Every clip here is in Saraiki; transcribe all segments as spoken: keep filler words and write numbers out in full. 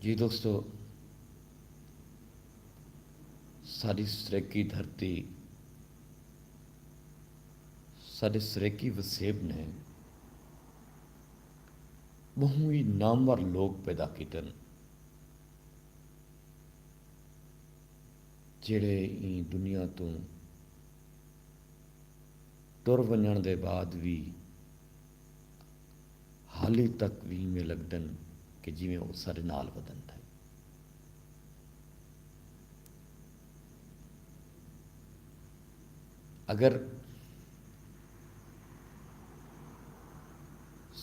جی دوستو، ساݙی سرائیکی دھرتی، ساݙے سرائیکی وسیب نے ٻہوں ہی نامور لوک پیدا کیتن، جیڑھے ایں دنیا توں ٹر ونڄݨ دے بعد وی حالی تک وی ایویں لڳدن کہ جیویں او ساݙے نال ودن تھئے۔ اگر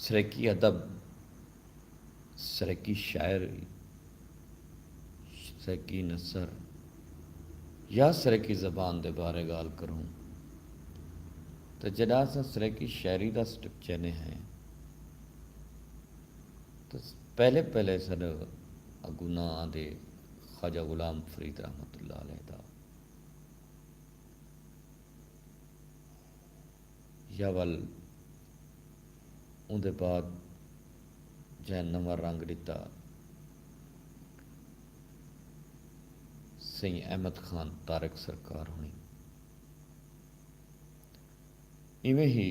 سرائیکی ادب، سرائیکی شاعری، سرائیکی نثر یا سرائیکی زبان دے بارے ڳالھ کروں، تاں جݙاں اساں سرائیکی شاعری دا سٹیپ چیندے ہیں، تاں پہلے پہلے ساݙے اڳوں ناں آندے خواجہ غلام فرید رحمت اللہ علیہ دا۔ یا ول اوندے بعد جئیں نواں رنگ ݙتا، سئیں احمد خان طارق سرکار ہوݨیں۔ ایویں ہی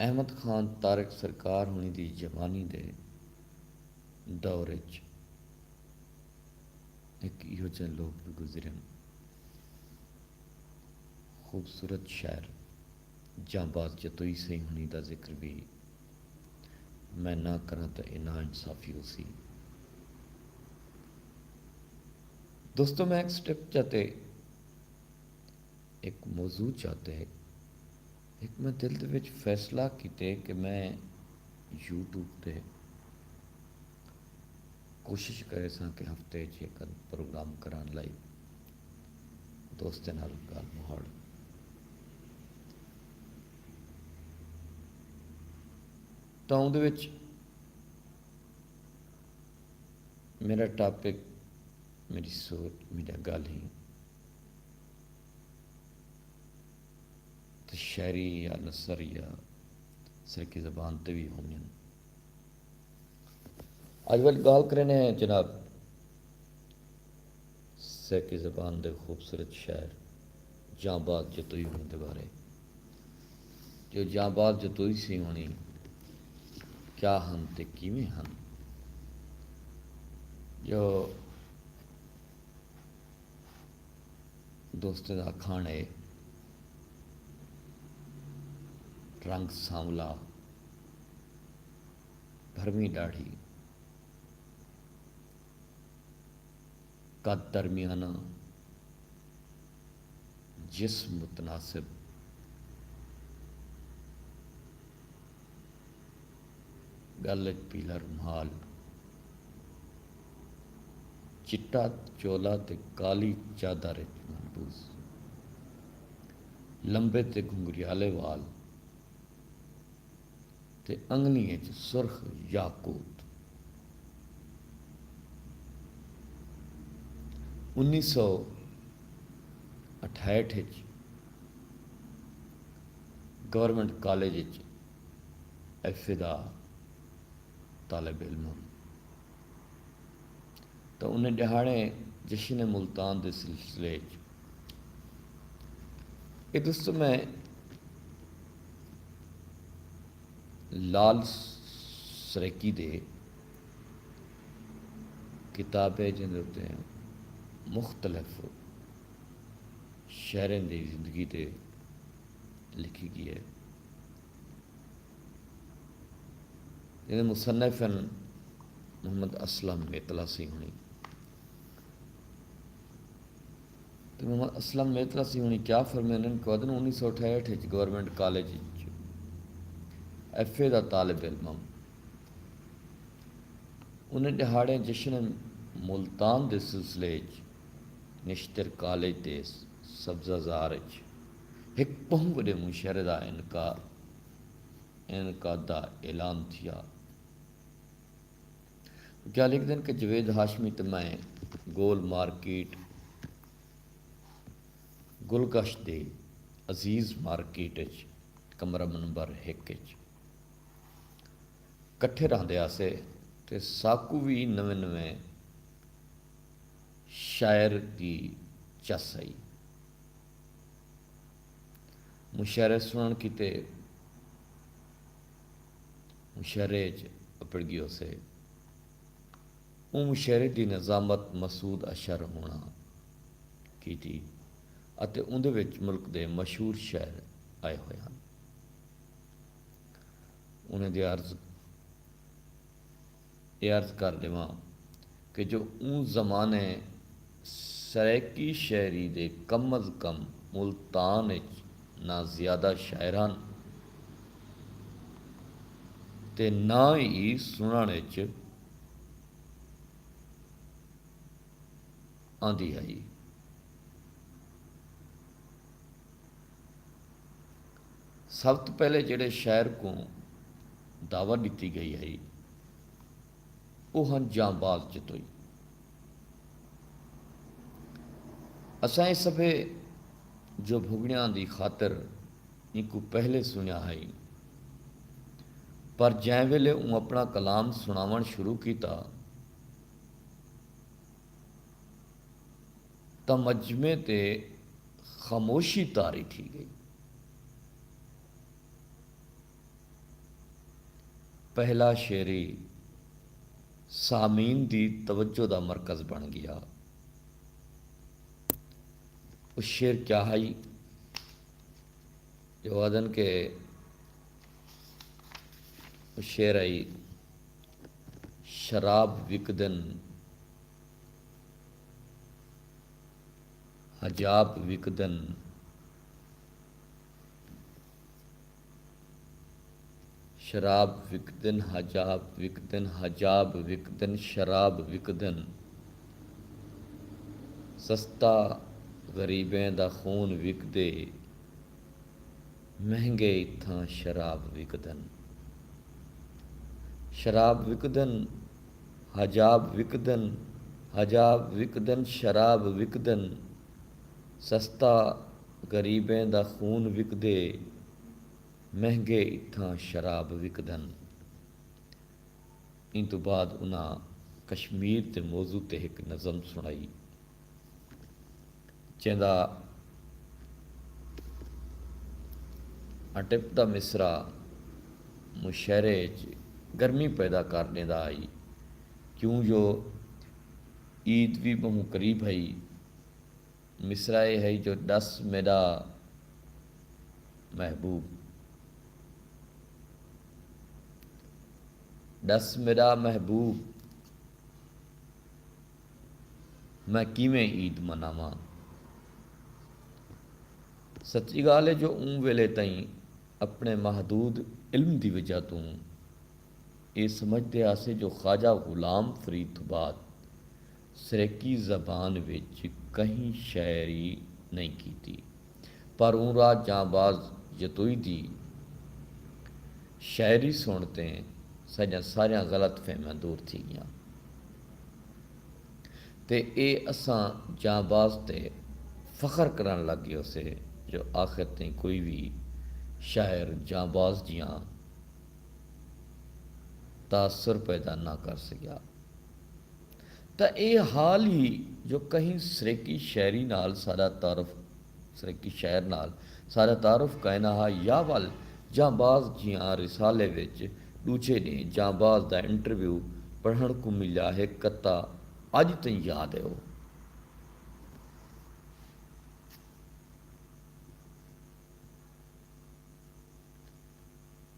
احمد خان طارق سرکار ہوݨیں دی جوانی دے دور اچ ہک ایہو جہے لوک وی گزرن۔ خوبصورت شاعر جانباز جتوئی سئیں ہوݨیں دا ذکر وی میں نہ کراں تاں اے ناانصافی ہوسی۔ دوستو، میں ہک سٹیپ چاتے ہک موضوع چاتے ہک میں دل دے وچ فیصلہ کیتے کہ میں یوٹیوب تے کوشش کریساں کہ ہفتے اچ ہک ادھ پروگرام کراں، لائیو دوستیں نال ڳالھ مہاڑ۔ تاں اوندے وچ میݙا ٹاپک، میݙی سوچ، میݙا ڳالھیں تے شاعری یا نثر یا سرائیکی زبان تے وی ہوندن۔ اڄ ول ڳالھ کریندے ہیں جناب سرائیکی زبان دے خوبصورت شاعر جانباز جتوئی ہوݨیں دے بارے، جو جانباز جتوئی سئیں ہوݨیں کیا ہن تے کیویں ہن۔ جو دوستیں دا اکھاݨ ہے، رنگ سانولا، بھرویں ݙاڑھی، قد درمیانہ، جسم متناسب، ڳل اچ پیلا رومال، چٹا چولا تے کالی چادر اچ ملبوس، لمبے تے گھنگھریالے وال تے انگلیں اچ سرخ یاقوت۔ انیس سو اٹھائیٹھ اچ گورنمنٹ کالج اچ ایف اے دا طالب علم ہم۔ تاں انہیں ݙیہاڑیں جشن ملتان دے سلسلے اچ اے دوستو میں لال سرائیکی دے کتاب ہے جیندے اتے مختلف شاعریں دی زندگی تے لکھی ڳئی ہے۔ جیندے مصنف ہن محمد اسلم میتلا سئیں ہوݨیں۔ تے محمد اسلم میتلا سئیں ہوݨیں کیا فرمیندن کہ ودن انیس سو اٹھائیٹھ اچ گورنمنٹ کالج اچ ایف اے دا طالب علم ہم۔ انہیں ݙیہاڑیں جشن ملتان دے سلسلے اچ نشتر کالج دے سبزہ زار اچ ہک ٻہوں وݙے مشاعرے دا انعقا-، انعقاد دا اعلان تھیا۔ کیا لکھدن کہ جاوید ہاشمی تے میں گول مارکیٹ گلگشت دی عزیز مارکیٹ اچ کمرہ نمبر ہک اچ کٹھے رہندے ہاسے۔ تے ساکوں وی نویں نویں شاعر دی چس آئی۔ مشاعرے سنڑن کیتے مشاعرے اچ اپڑ گیوسے۔ اوں مشاعرے دی نظامت مسعود اشعر ہونا کیتی اتے اوندے وچ ملک دے مشہور شاعر آئے ہوئے ہن۔ انہیں دی عرض اے عرض کر ݙیواں کہ جو اوں زمانے سرائیکی شاعری دے کم از کم ملتان اچ نہ زیادہ شاعر ہن تے نہ ای سݨݨ اچ آندی ہئی۔ سب توں پہلے جیڑھے شاعر کوں دعوت ݙتی ڳئی ہئی، او ہن جانباز جتوئی۔ اساں اے سبھے جو بھڳڑیاں دی خاطر اینکوں پہلے سݨیا ہئی، پر جئیں ویلے اوں اپݨا کلام سݨاوݨ شروع کیتا، تاں مجمع تے خاموشی طاری تھی ڳئی۔ پہلا شعر ای سامعین دی توجہ دا مرکز بݨ ڳیا۔ او شعر کیا ہئی؟ جو آہدن کہ او شعر ہئی، شراب وکدن، حجاب وکدن، شراب وکدن، حجاب وکدن، حجاب وکدن، شراب وکدن۔ سستا غریبیں دا خون وکدے، مہنگے اتھاں شراب وکدن۔ شراب وکدن، حجاب وکدن، حجاب وکدن، شراب وکدن۔ سستا غریبیں دا خون وکدے، مہنگے اتھاں شراب وکدن۔ ایں توں بعد انہاں کشمیر دے موضوع تے ہک نظم سݨائی، جیندا اٹپدا مصرع مشاعرے اچ گرمی پیدا کر ݙیندا ہئی، کیوں جو عید وی ٻہوں قریب ہئی۔ مصرع اے ہئی جو ݙس میݙا محبوب، ݙس میݙا محبوب، میں کیویں عید مناواں؟ سچی ڳالھ اے جو اوں ویلے تئیں اپݨے محدود علم دی وجہ توں اے سمجھدے ہاسے جو خواجہ غلام فرید توں بعد سرائیکی زبان وچ کہیں شاعری نئیں کیتی، پر اوں رات جانباز جتوئی دی شاعری سݨ تے ساݙیاں ساریاں غلط فہمیاں دور تھی ڳیاں۔ تے اے اساں جانباز تے فخر کرݨ لڳ ڳیوسے جو آخر تئیں کوئی وی شاعر جانباز جیہاں تاثر پیدا نہ کر سڳیا۔ تاں اے حال ہی جو کہیں سرائیکی شاعری نال ساݙا تعارف، سرائیکی شاعر نال ساݙا تعارف کائنا ہا، یا ول جانباز جیہاں رسالے وچ ݙوجھے ݙینہہ جانباز دا انٹرویو پڑھݨ کوں ملیا ہک قطعہ اڄ تئیں یاد ہے او۔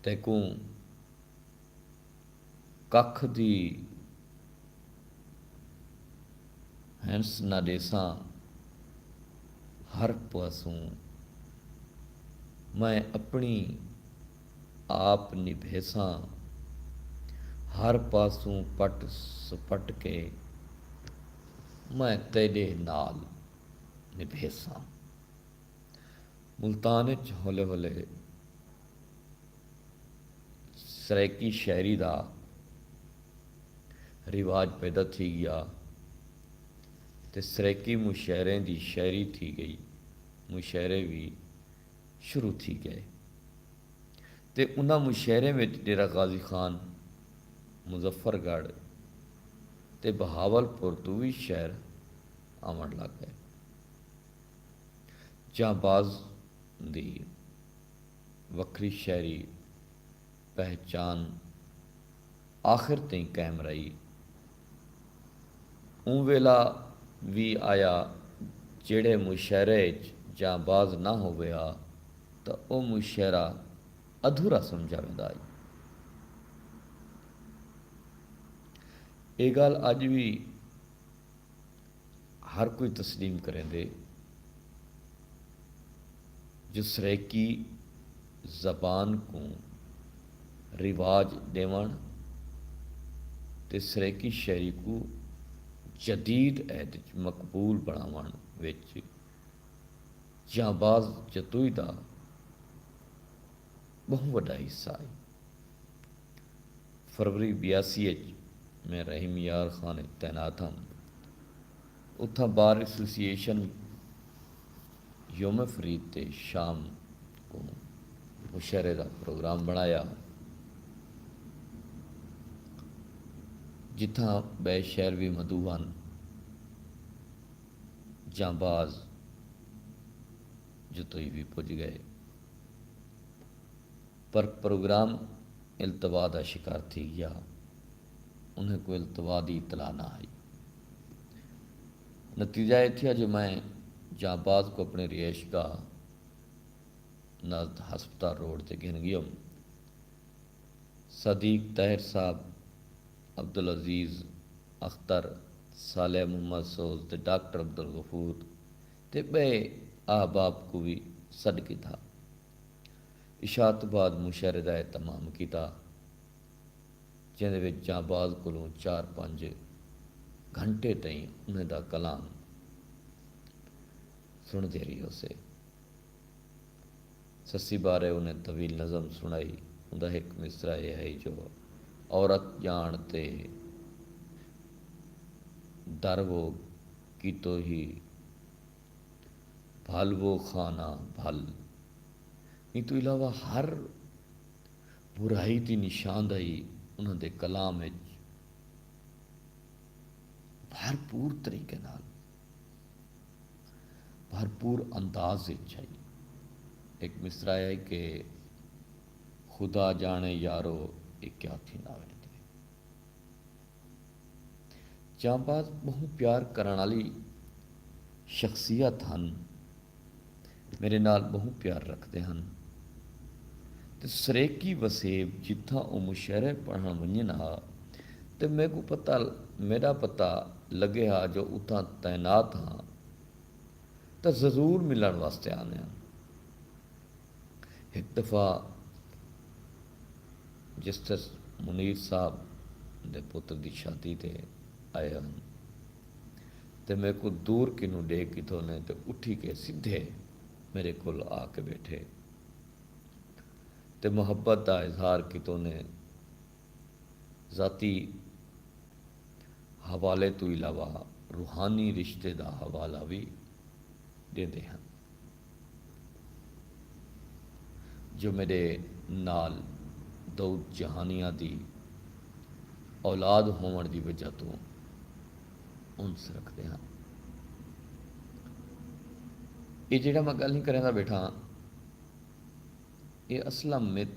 تیکوں ککھ دی ہنس نہ ݙیساں، ہر پاسوں میں اپݨی آپ نبھیساں، ہر پاسوں پٹ سپٹ کے میں تیݙے نال نبھیساں۔ ملتان اچ ہولے ہولے سرائیکی شاعری دا رواج پیدا تھی ڳیا تے سرائیکی مشاعریں دی شاعری تھی ڳئی، مشاعرے وی شروع تھی ڳئے۔ تے انہاں مشاعریں وچ ڈیرہ غازی خان، مظفر گڑھ تے بہاول پور توں وی شہر آوݨ لڳ ڳئے۔ جانباز دی وکھری شہری پہچان آخر تئیں قائم رہی۔ اوں ویلا وی آیا جیڑھے مشاعرے اچ جانباز نہ ہووے ہا تاں او مشاعرہ ادھورا سمجھا ویندا ہئی۔ اے ڳالھ اڄ وی ہر کوئی تسلیم کریندے جو سرائیکی زبان کوں رواج ݙیوݨ تے سرائیکی شاعری کوں جدید عہد اچ مقبول بݨاوݨ وچ جانباز جتوئی دا ٻہوں وݙا حصہ ہئی۔ فروری بیاسی اچ میں رحیم یار خان اچ تعینات ہم۔ اتھاں بار ایسوسی ایشن یوم فرید تے شام کوں مشاعرے دا پروگرام بݨایا، جتھاں ٻئے شہر وی مدعو ہن۔ جانباز جتوئی وی پڄ ڳئے، پر پروگرام التوا دا شکار تھی ڳیا۔ انہیں کوں التوا دی اطلاع نہ ہئی۔ نتیجہ اے تھیا جو میں جانباز کوں اپݨی رہائش گاہ نزد ہسپتال روڈ تے گھن ڳیوم۔ صدیق طاہر صاحب، عبدالعزیز اختر، صالح محمد سوز تے ڈاکٹر عبدالغفور تے ٻئے احباب کوں وی سݙ گھدا۔ عشاء توں بعد مشاعرے دا اہتمام کیتا، جیندے وچ جانباز کولوں چار پنج گھنٹے تئیں انہیں دا کلام سݨدے رہیوسے۔ سسی بارے انہیں طویل نظم سݨائی۔ اوندا ہک مصرعہ اے ہئی جو عورت ڄاݨ تے در وہ کیتو ہی بھل وہ خانہ بھل۔ ایں توں علاوہ ہر برائی دی نشاندہی انہاں دے کلام اچ بھرپور طریقے نال، بھرپور انداز اچ ہئی۔ ہک مصرعہ ہے کہ خدا ڄاݨے یارو اے کیا تھیندا ویندے۔ جانباز ٻہوں پیار کرݨ آلی شخصیت ہن، میݙے نال ٻہوں پیار رکھدے ہن تے سرائیکی وسیب جتھاں او مشاعرے پڑھݨ ونڄن ہا تے میکوں پتہ، میݙا پتہ لڳے ہا جو اتھاں تعینات ہاں تاں ضرور ملݨ واسطے آندے ہن۔ ہک دفعہ جسٹس منیر صاحب دے پتر دی شادی تے آئے ہن تے میکوں دور کنوں ݙیکھ گھدو نے تے اٹھی کے سدھے میݙے کول آ کے ٻیٹھے تے محبت دا اظہار کیتو نے۔ ذاتی حوالے توں علاوہ روحانی رشتے دا حوالہ وی ݙیندے ہن جو میݙے نال داؤد جہانیاں دی اولاد ہووݨ دی وجہ توں انس رکھدے ہن۔ اے جیڑھا میں ڳالھیں کریندا ٻیٹھاں، اے اسلم مت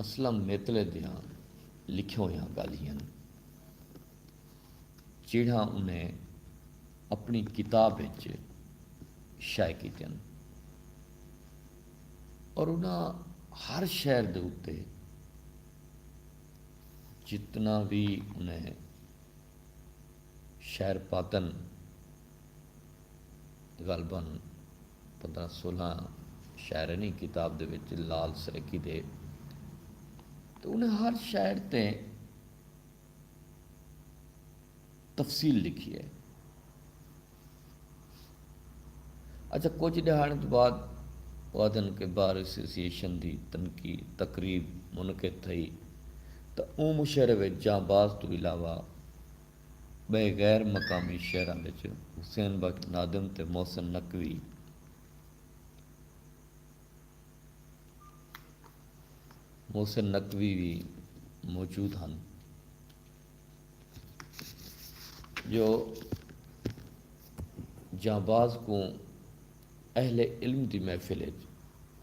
اسلم میتلے دیاں لکھیاں ہویاں ڳالھیں ہن جیڑھاں انہیں اپݨی کتاب اچ شائع کیتیاں اور انہاں ہر شہر دے اتے جتنا وی انہیں شہر پاتن غالباً پندرہ سولہ شاعر ہن ایں کتاب دے وچ لال سرائیکی دے، تے انہیں ہر شاعر تے تفصیل لکھی ہے۔ اچھا، کجھ ݙیہاڑیں توں بعد او آہدن کہ بار ایسوسی ایشن دی تنقید تقریب منعقد تھئی تاں اوں مشاعرے وچ جانباز توں علاوہ ٻئے غیر مقامی شعراں وچ حسین بخش نادم تے محسن نقوی محسن نقوی وی موجود ہن جو جانباز کوں اہل علم دی محفل اچ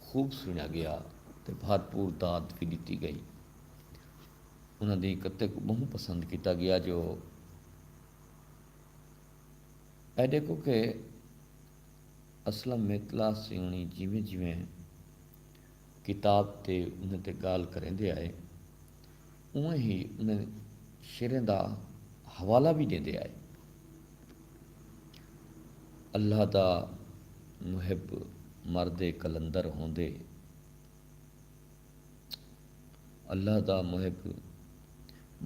خوب سنیا گیا تے بھرپور داد وی ݙتی ڳئی۔ انہاں دی کتے کوں ٻہوں پسند کیتا ڳیا جو اے ݙیکھو کہ اسلم میتلا سیوݨی جیویں جیویں کتاب تے انہیں تے ڳالھ کریندے آئے اونویں ہی انہیں شعریں دا حوالہ وی ݙیندے آئے۔ اللہ دا محب مرد قلندر ہوندے اللہ دا محب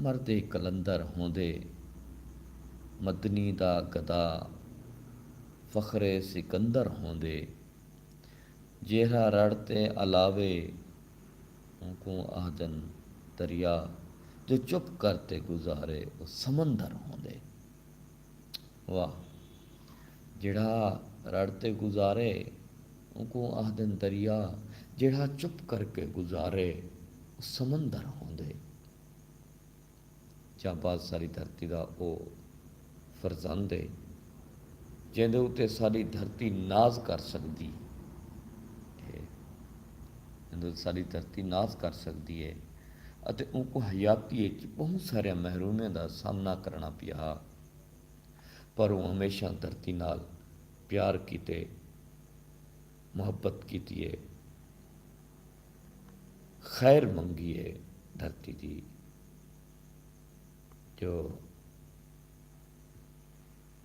مرد قلندر ہوندے مدنی دا گدا فخر سکندر ہوندے جیہڑا رڑ تے الاوے اونکوں آہدن دریا جو چپ کر تے گزارے او سمندر ہوندے۔ واہ جیڑھا رڑ تے گزارے اونکوں آہدن دریا جیڑھا چپ کر کے گزارے او سمندر ہوندے جاں بعد ساری دھرتی دا او فرزند ہے جیندے اتے ساری دھرتی ناز کر سکدی ہے جیندے اتے ساری دھرتی ناز کر سکدی ہے اتے اونکوں حیاتی اچ بہوں ساریاں محرومیاں دا سامنا کرنا پیا ہا پر اوں ہمیشہ دھرتی نال پیار کیتے، محبت کیتی ہے، خیر منگی ہے دھرتی دی جو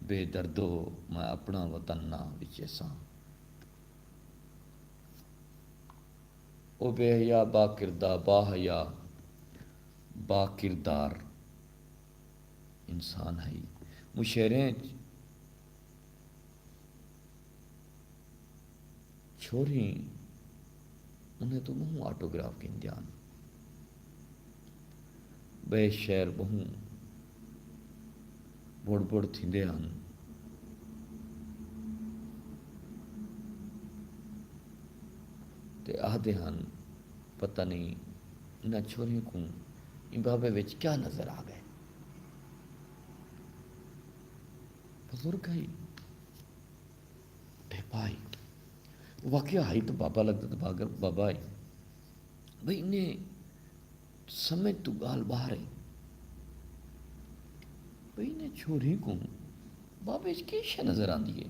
بے دردو میں اپنا وطن نہ وچیساں۔ او بے حیا با کردہ با حیا با کردار انسان ہئی۔ مشہریں اچ چھوہریں انہیں توں ٻہوں آٹوگراف گھندیاں ہن۔ ٻئے شعر ٻہوں بڑ بڑ تھیندے ہن تے آہدے ہن پتہ نئیں انہاں چھوہریں کوں ایں بابے وچ کیا نظر آ ڳئے۔ بزرگ ہئی، ڈھیپا ہئی، واقعہ ہئی تاں بابا لڳدا تاں بابا ہئی۔ بھئی انہیں سمجھ توں ڳالھ ٻاہر ہئی۔ بھئی انہیں چھوہریں کوں بابے اچ کئی شے نظر آندی ہے؟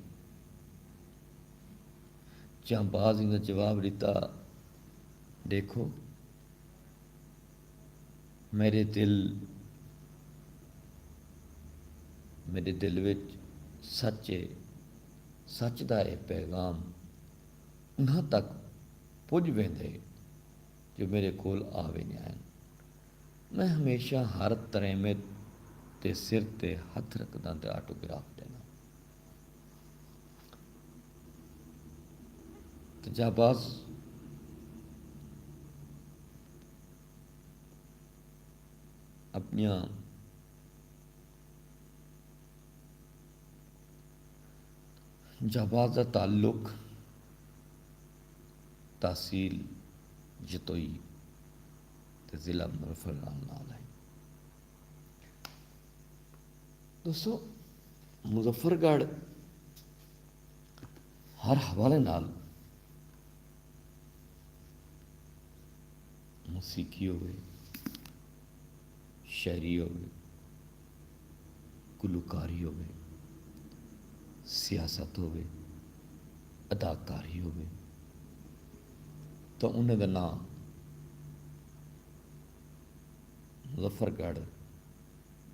جاں باز ایندا جواب ݙتا، ݙیکھو میݙے دل میݙے دل وچ سچ ہے، سچ دا اے پیغام انہاں تک پڄ ویندے جو میݙے کول آ ویندیاں ہن۔ میں ہمیشہ ہر تریمت دے سر تے ہتھ رکھداں تے آٹوگراف ݙینداں۔ تے جاں باز اپݨیاں جاں باز دا تعلق تحصیل جتوئی تے ضلع مظفر گڑھ نال ہے۔ دوستو، مظفر گڑھ ہر حوالے نال موسیقی ہووے، شاعری ہووے، گلوکاری ہووے، سیاست ہووے، اداکاری ہووے تاں انہیں دا ناں مظفر گڑھ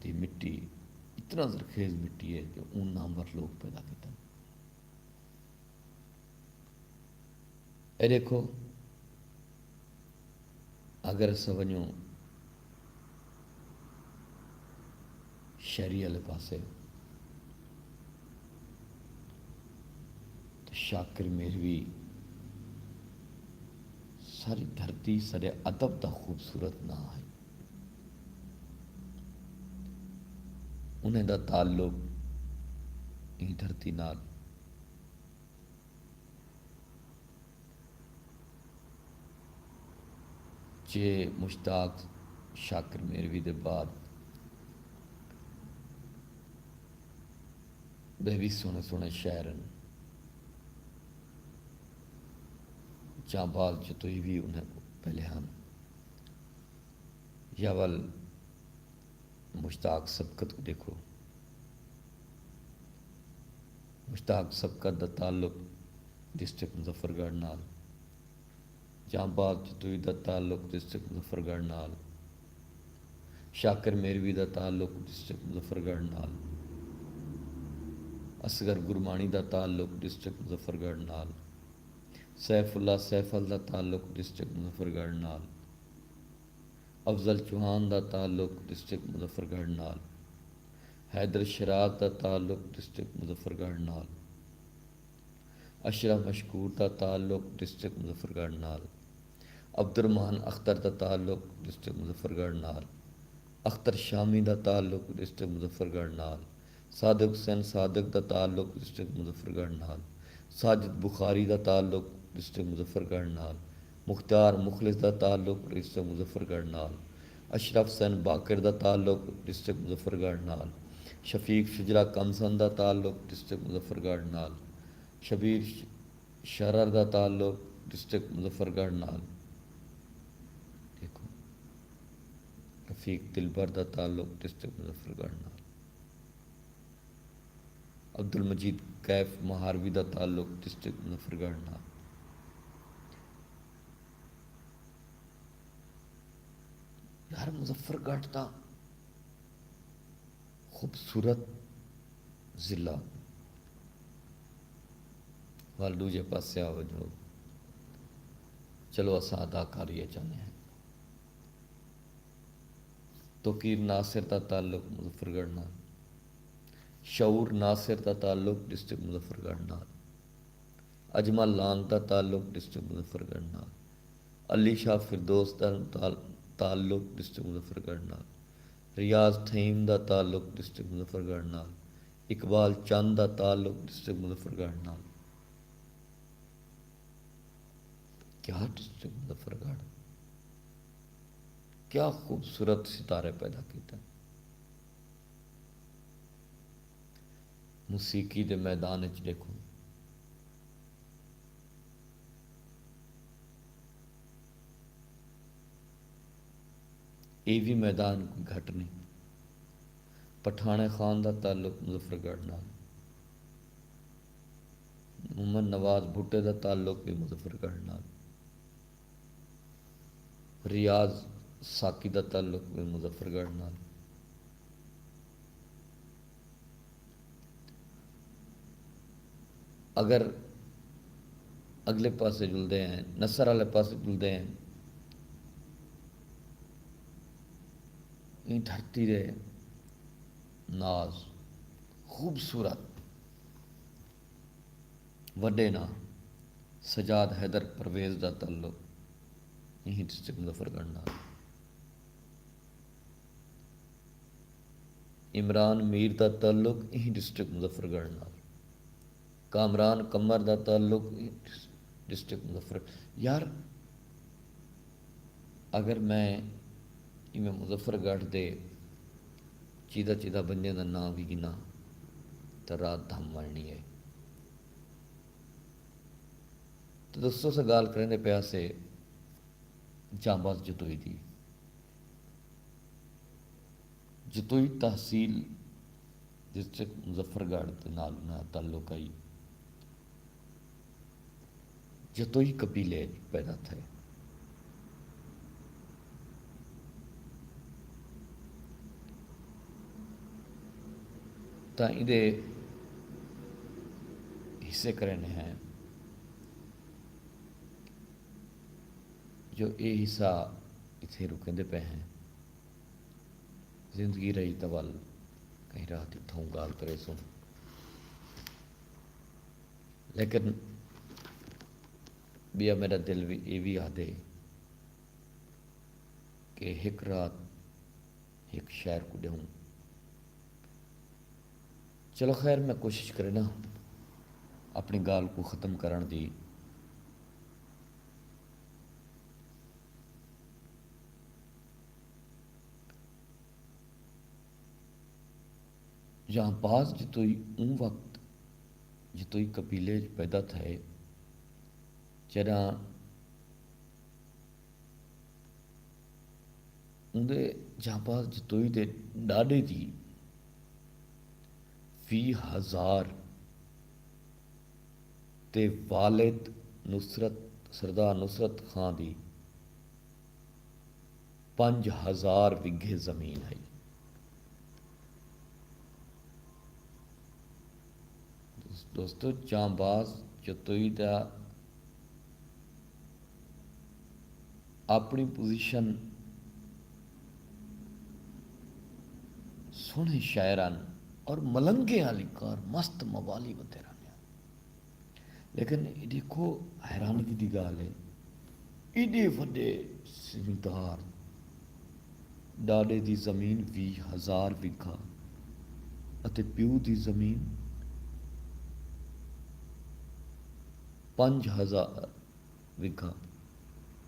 دی مٹی اتنا زرخیز مٹی ہے جو اوں نامور لوگ پیدا کیتے۔ اے ݙیکھو، اگر اساں ونڄوں شہری آلے پاسے، تاں شاکر میروی ساری دھرتی ساݙے ادب دا خوبصورت ناں ہئی۔ انہیں دا تعلق ایں دھرتی نال۔ جے مشتاق شاکر میروی دے بعد ٻئے وی سوہݨے سوہݨے شاعر ہن، جاں بعد جتوئی وی انہیں کوں پہلے ہن۔ یا ول مشتاق سبقت کوں ݙیکھو۔ مشتاق سبقت دا تعلق ڈسٹرکٹ مظفر گڑھ نال، جاں بعد جتوئی دا تعلق ڈسٹرکٹ مظفر گڑھ نال، شاکر میروی دا تعلق ڈسٹرکٹ مظفر گڑھ نال، اصغر گرمانی دا تعلق ڈسٹرکٹ مظفر گڑھ نال، سیف اللہ سیفل دا تعلق ڈسٹرکٹ مظفر گڑھ نال، افضل چوہان دا تعلق ڈسٹرکٹ مظفر گڑھ نال، حیدر شیراز دا تعلق ڈسٹرکٹ مظفر گڑھ نال، اشرف مشکور دا تعلق ڈسٹرکٹ مظفر گڑھ نال، عبدالرحمن اختر دا تعلق ڈسٹرکٹ مظفر گڑھ نال، اختر شامی دا تعلق ڈسٹرکٹ مظفر گڑھ نال، صادق حسین صادق دا تعلق ڈسٹرکٹ مظفر گڑھ نال، ساجد بخاری دا تعلق ڈسٹرکٹ مظفر گڑھ نال، مختار مخلص دا تعلق ڈسٹرکٹ مظفر گڑھ نال، اشرف حسین باقر دا تعلق ڈسٹرکٹ مظفر گڑھ نال، شفیق شجرا کمسن دا تعلق ڈسٹرکٹ مظفر گڑھ نال، شبیر شرر دا تعلق ڈسٹرکٹ مظفر گڑھ نال۔ ݙیکھو، رفیق دلبر دا تعلق ڈسٹرکٹ مظفر گڑھ نال۔ عبدالمجید کیف مہاروی دا تعلق ڈسٹرکٹ مظفر گڑھ نال۔ یار، مظفر گڑھ تاں خوبصورت ضلع، ول ݙوجھے پاسے آ ونڄو، چلو اساں اداکاری اچ آندے ہیں۔ توقیر ناصر دا تعلق مظفر گڑھ نال، شعور ناصر دا تعلق ڈسٹرکٹ مظفر گڑھ نال، اجمل لانگ دا تعلق ڈسٹرکٹ مظفر گڑھ نال، علی شاہ فردوس دا تعلق ڈسٹرکٹ مظفر گڑھ نال، ریاض تھہیم دا تعلق ڈسٹرکٹ مظفر گڑھ نال، اقبال چند دا تعلق ڈسٹرکٹ مظفر گڑھ نال۔ کیا ڈسٹرکٹ مظفر گڑھ، کیا خوبصورت ستارے پیدا کیتے۔ موسیقی دے میدان اچ ݙیکھو، اے وی میدان کوئی گھٹ نئیں۔ پٹھاݨے خان دا تعلق مظفر گڑھ نال، محمد نواز بھٹے دا تعلق وی مظفر گڑھ نال، ریاض ساقی دا تعلق وی مظفر گڑھ نال۔ اگر اڳلے پاسے جلدے ہیں، نثر آلے پاسے جلدے ہیں، ایں دھرتی دے ناز خوبصورت وݙے ناں سجاد حیدر پرویز دا تعلق ایں ڈسٹرکٹ مظفر گڑھ نال۔ عمران میر دا تعلق ایں ڈسٹرکٹ مظفر گڑھ نال۔ کامران قمر دا تعلق ایں ڈس-، ڈسٹرکٹ مظفر۔ یار، اگر میں ایویں مظفر گڑھ دے چیدہ چیدہ بندیاں دا ناں وی گھناں تاں رات دھم ونڄݨی ہے۔ تے دوستو، اساں ڳالھ کریندے پئے ہاسے جانباز جتوئی دی۔ جتوئی تحصیل ڈسٹرکٹ مظفر گڑھ دے نال انہاں دا تعلق ہئی۔ جتوئی قبیلے اچ پیدا تھئے۔ تاں ایندے حصے کریندے ہیں جو اے حصہ اتھے رکیندے پئے ہیں۔ زندگی رہی تاں ول کہیں راہ تے اتھاؤں ڳالھ کریسوں۔ لیکن ٻیا میݙا دل وی اے وی آہدے کہ ہک رات ہک شاعر کوں ݙیہوں۔ چلو خیر، میں کوشش کرینداں اپݨی ڳالھ کوں ختم کرݨ دی۔ جاں باز جتوئی اوں وقت جتوئی قبیلے اچ پیدا تھئے جݙاں اوندے جاں باز جتوئی دے ݙاݙے دی ویہہ ہزار تے والد نصرت سردار نصرت خاں دی پنج ہزار وگھے زمین ہئی۔ دوستو جاں باز جتوئی دا اپݨی پوزیشن سوہݨے شاعراں اور ملنگیں آلی کار مست موالی ودے رہندے ہن۔ لیکن ݙیکھو حیرانگی دی ڳالھ ہے ایݙے وݙے زمیندار ݙاݙے دی زمین ویہہ ہزار وگھا اتے پیو دی زمین پنج ہزار وگھا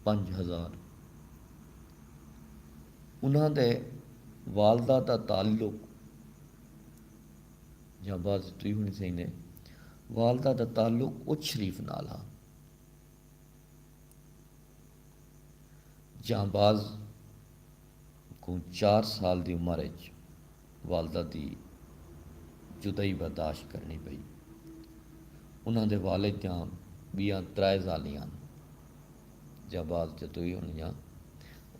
پنج ہزار۔ انہاں دے والدہ دا تعلق جاں باز تئی ہونی سہی نے والدہ دا تعلق اچ شریف نال ہا۔ جاں باز کوں چار سال دی عمر اچ والدہ دی جدائی برداشت کرنی پئی۔ انہاں دے والد دیاں ٻیاں ترائے ذالیاں ہن۔ جاں باز جتوئی انہاں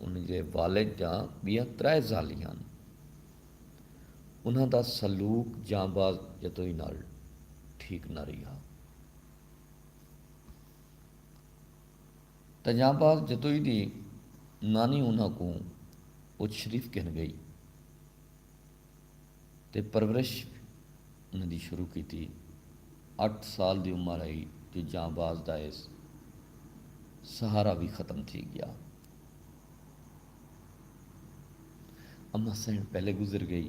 انہاں دے والد دیاں ٻیاں ترائے ذالیاں ہن۔ انہاں دا سلوک جاں باز جتوئی نال ٹھیک نہ رہیا۔ تاں جاں باز جتوئی دی نانی انہاں کوں اچ شریف گھن گئی تے پرورش انہاں دی شروع کیتی۔ اٹھ سال دی عمر آئی جو جاں باز دا ایس سہارا وی ختم تھی گیا۔ اماں سئیݨ پہلے گزر گئی۔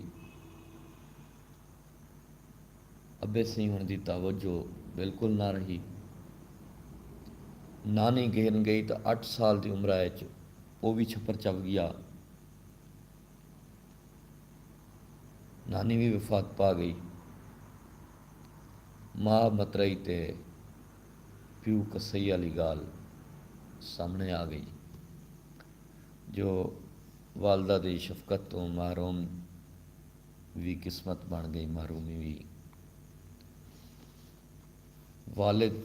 ابے سیوݨ دی توجہ بالکل نہ رہی۔ نانی گھن گئی تاں اٹھ سال دی عمرا اچ او وی چھپر چو گیا۔ نانی وی وفات پا گئی۔ ماء مترئی تے پیو کسئی آلی ڳالھ سامݨے آ ڳئی جو والدہ دی شفقت توں محروم وی قسمت بݨ ڳئی محرومی وی۔ والد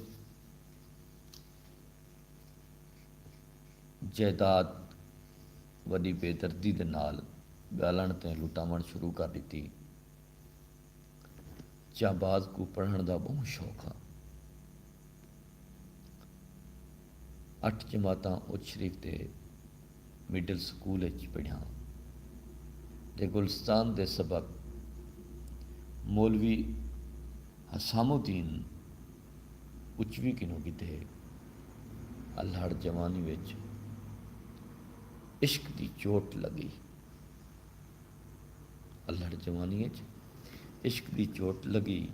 جائیداد وݙی بے دردی دے نال ڳالݨ تے لٹاوݨ شروع کر ݙتی۔ جاں باز کوں پڑھݨ دا ٻہوں شوق ہا۔ اٹھ جماعتاں اچ شریف دے مڈل سکول اچ پڑھیاں تے گلستان دے سبق مولوی حسام الدین اچوی کنوں گھدے۔ الہڑ جوانی وچ عشق دی چوٹ لڳی۔ الہڑ جوانی اچ عشق دی چوٹ لڳی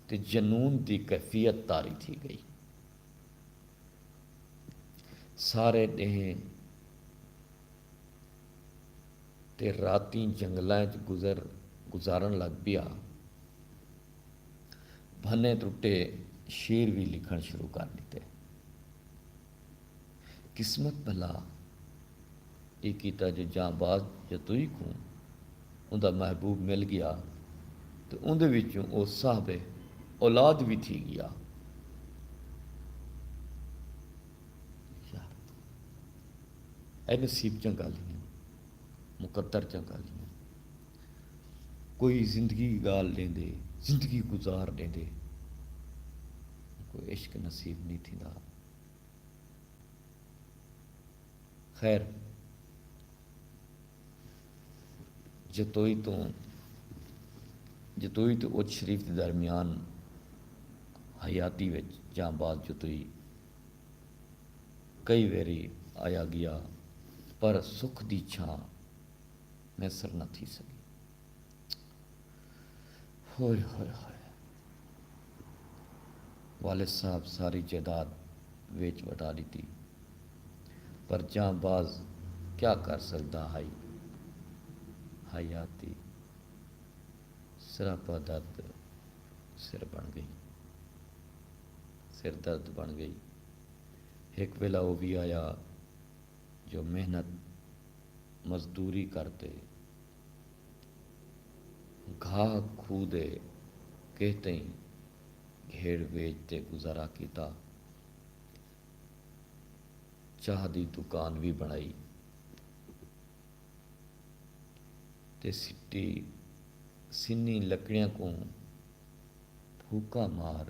تے جنون دی کیفیت طاری تھی ڳئی۔ سارے ݙینہہ تے راتیں جنگلاں اچ گزر گزارݨ لڳ پیا۔ بھنے ترٹے شعر وی لکھݨ شروع کر ݙتے۔ قسمت بھلا اے کیتا جو جاں باز جتوئی کوں اوندا محبوب مل گیا تے اوندے وچوں او صاحب اولاد وی تھی گیا۔ یار اے نصیب چاں ڳالھیں ہن، مقدر چاں ڳالھیں ہن۔ کوئی زندگی ڳال ݙیندے، زندگی گزار ݙیندے، کوئی عشق نصیب نی تھیندا۔ خیر، جتوئی توں جتوئی تے اچ شریف دے درمیان حیاتی وچ جاں باز جتوئی کئی ویری آیا گیا، پر سکھ دی چھاں میسر نہ تھی سڳی۔ ہوئے ہوئے ہوئے۔ والد صاحب ساری جائیداد ویچ وٹا ݙتی، پر جاں باز کیا کر سڳدا ہئی؟ حیاتی سراپا درد سر بݨ ڳئی، سر درد بݨ ڳئی۔ ہک ویلا او وی آیا جو محنت مزدوری کر تے گھاہ کھوہ دے کیہ تئیں گھیڑ ویچ تے گزارا کیتا۔ چاہ دی دکان وی بݨائی تے سٹی سنی لکڑیاں کوں پھوکا مار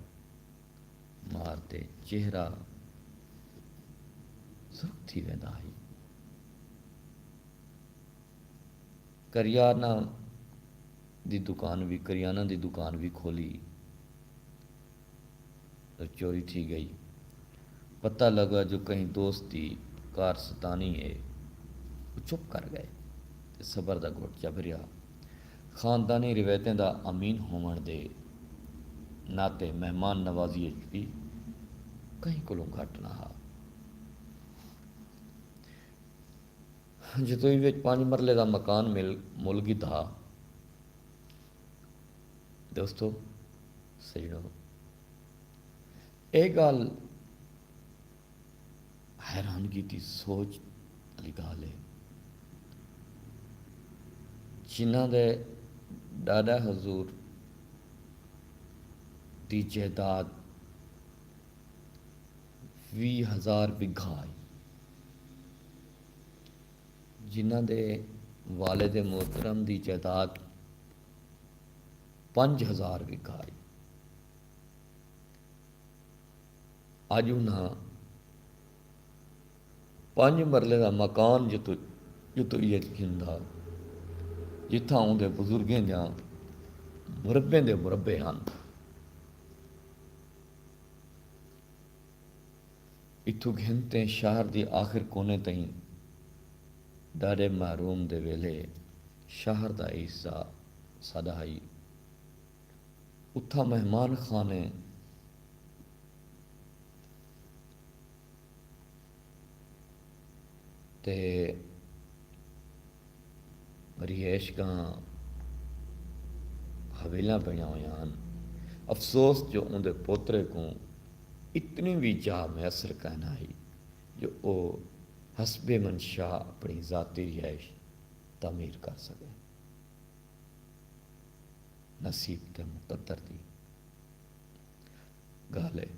مار تے چہرہ سرخ تھی ویندا ہئی۔ کریانہ دی دکان وی کریانہ دی دکان وی کھولی۔ چوری تھی ڳئی۔ پتہ لڳا جو کہیں دوست دی کار ستانی ہے۔ او چپ کر ڳئے تے صبر دا گھٹ چا بھریا۔ خاندانی روایتیں دا امین ہووݨ دے ناطے مہمان نوازی اچ وی کہیں کولوں گھٹ نہ ہا۔ جتوئی وچ پنج مرلے دا مکان مل مل گھدا۔ دوستو، سجنو، اے ڳالھ حیرانگی دی سوچ آلی ڳالھ ہے۔ جنہاں دے ݙاݙا حضور دی جائیداد ویہہ ہزار وگھا ہئی، جنہاں دے والد محترم دی جائیداد پنج ہزار وگھا ہئی۔ اڄ انہاں پنج مرلے دا مکان جتو جتوئی اچ گھندا، جتھاں اوندے بزرگیں دیاں مربیں دے مربے ہن۔ اتھوں گھن تے شہر دی آخر کونے تئیں ݙاݙے محروم دے ویلھے شہر دا حصہ ساݙا ہئی۔ اتھاں مہمان خانے تے رہائش گاہ حویلیاں بݨیاں ہویاں ہن۔ افسوس جو اوندے پوترے کوں اتنی وی جاہ میسر کائنا ہئی جو او حسب منشاء اپݨی ذاتی رہائش تعمیر کر سڳے۔ نصیب تے مقدر دی ڳالھ ہے۔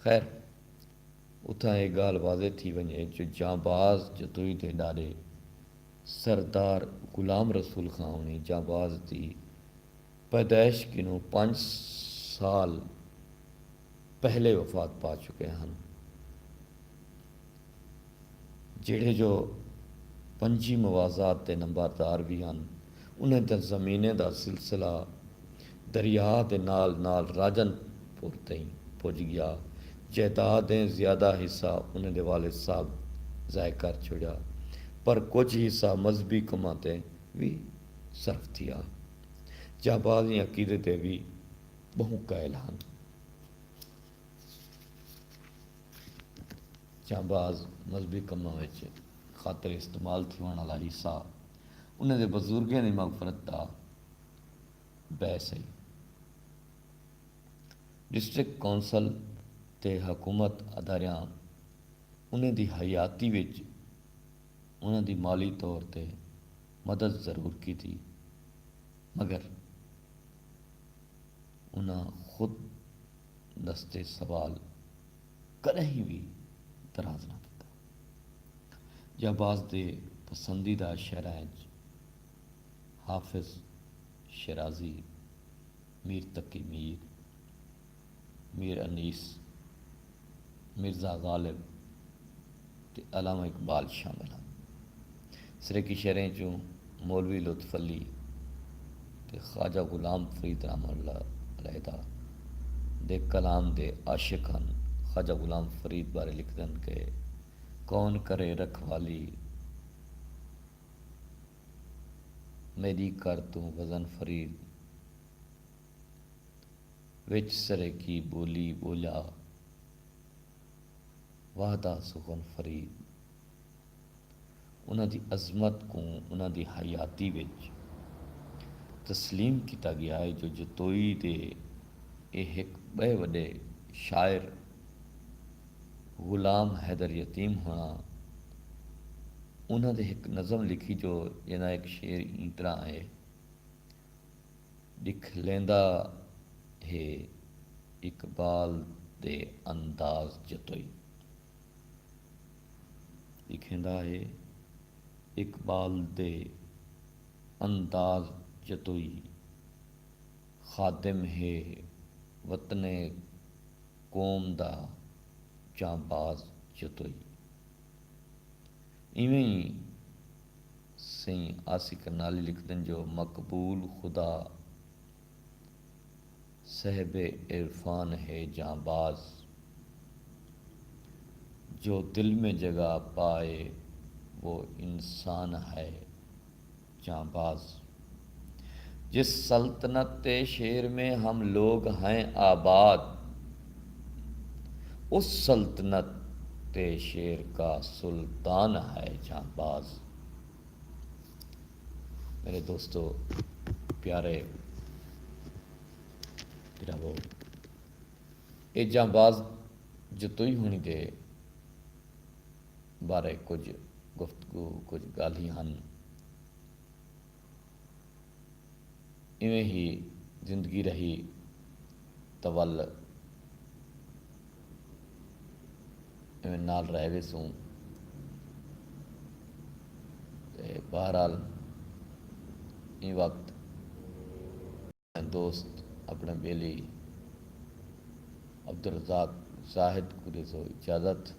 خیر، اتھاں اے ڳالھ واضح تھی ونڄے جو جانباز جتوئی دے ݙاݙے سردار غلام رسول خاں ہوݨی جانباز دی پیدائش کنوں پنج سال پہلے وفات پا چکے ہن۔ جیڑھے جو پنجی موازات دے نمبردار وی ہن۔ انہیں دیاں زمینیں دا سلسلہ دریا دے نال نال راجن پور تئیں پڄ ڳیا۔ جائیدادیں زیادہ حصہ انہیں دے والد صاحب ضائع کر چھوڑیا، پر کجھ حصہ مذہبی کماں تے وی صرف تھیا۔ جانبازیں عقیدے دے وی ٻہوں قائل ہن۔ جانباز مذہبی کماں وچ خاطر استعمال تھیوݨ آلا حصہ انہیں دے بزرگیں دی مغفرت دا باعث ہئی۔ ڈسٹرکٹ کونسل تے حکومت اداریاں انہیں دی حیاتی وچ انہاں دی مالی طور تے مدد ضرور کیتی، مگر انہاں خود دست سوال کݙاہیں وی دراز نہ کیتا۔ جانباز دے پسندیدہ شاعراں اچ حافظ شیرازی، میر تقی میر، میر انیس، مرزا غالب تے علامہ اقبال شامل ہن۔ سرائیکی شعریں چوں مولوی لطف علی تے خواجہ غلام فرید، رحمہ اللہ علیہ دا، دے کلام دے عاشق ہن۔ خواجہ غلام فرید بارے لکھدن کہ کون کرے رکھوالی میݙی، کر توں وزن فرید، وچ سرائیکی ٻولی ٻولیا وہدا سخن فرید۔ انہاں دی عظمت کوں انہاں دی حیاتی وچ تسلیم کیتا ڳیا ہے جو جتوئی دے اے ہک ٻئے وݙے شاعر غلام حیدر یتیم ہوݨاں انہاں دے ہک نظم لکھی جو جیندا ہک شعر ایں طرح ہے، ݙکھلیندا ہے اقبال دے انداز جتوئی۔ ݙکھیندا ہے اقبال دے انداز جتوئی، خادم ہے وطن قوم دا جانباز جتوئی۔ ایویں ای سئیں آسی کرنالی لکھدن جو مقبول خدا صاحب عرفان ہے جانباز، جو دل میں جگہ پائے وہ انسان ہے جانباز۔ جس سلطنت شعر میں ہم لوگ ہیں آباد، اس سلطنت شعر کا سلطان ہے جانباز۔ میرے دوستو، پیارے بھراوو، اے جانباز جتوئی ہوݨی دے بارے کجھ گفتگو، کجھ ڳالھیں ہن۔ ایویں ہی زندگی رہی تاں ول ایویں نال رہ ویسوں۔ تے بہرحال ایں وقت دوست اپݨے ٻیلی عبدالرزاق زاہد کوں ݙیسو اجازت۔